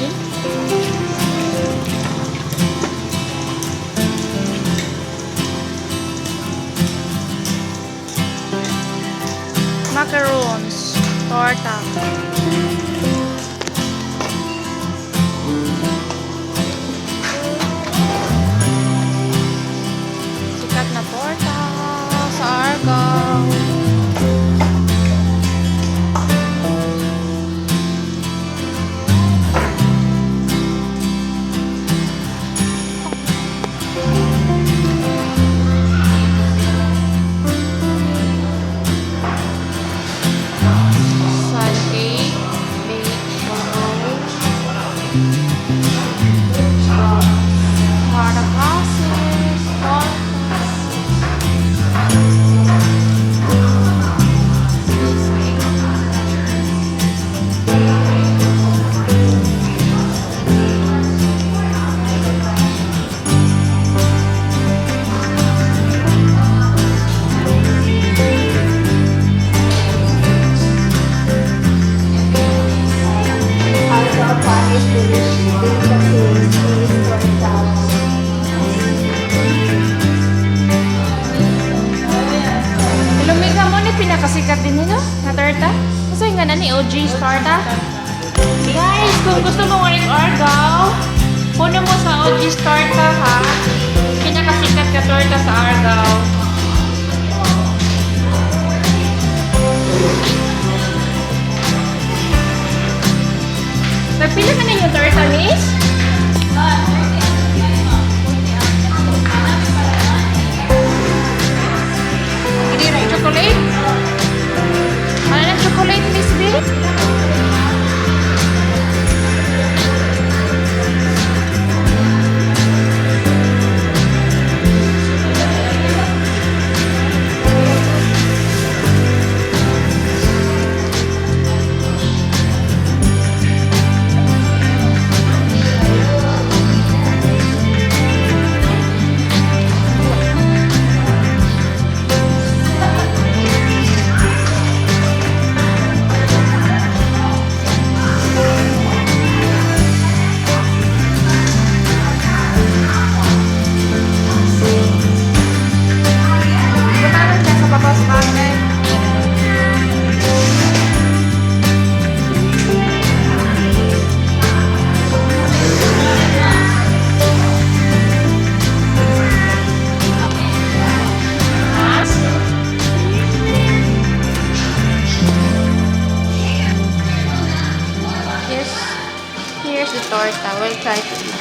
Imagine. Macarons, torta. Sikat na torta sa Argao. Sun cake, baked choco, Torta classes, tortas. Cheesecake. Argao Panis Delicacies, cheese torta. Lumika mo ni pinakasikat din nino na torta. Kasi nga na ni OG's Torta. Guys, kung gusto mo ngayon Argao, puno mo sa OG's Torta ha. Pinakasikat ka torta sa Argao. Nagpila ka na yung torta, miss? Chocolate? Ano na chocolate, Miss B? Kumain ka sa papas natin. Here's the torta. We'll try to eat.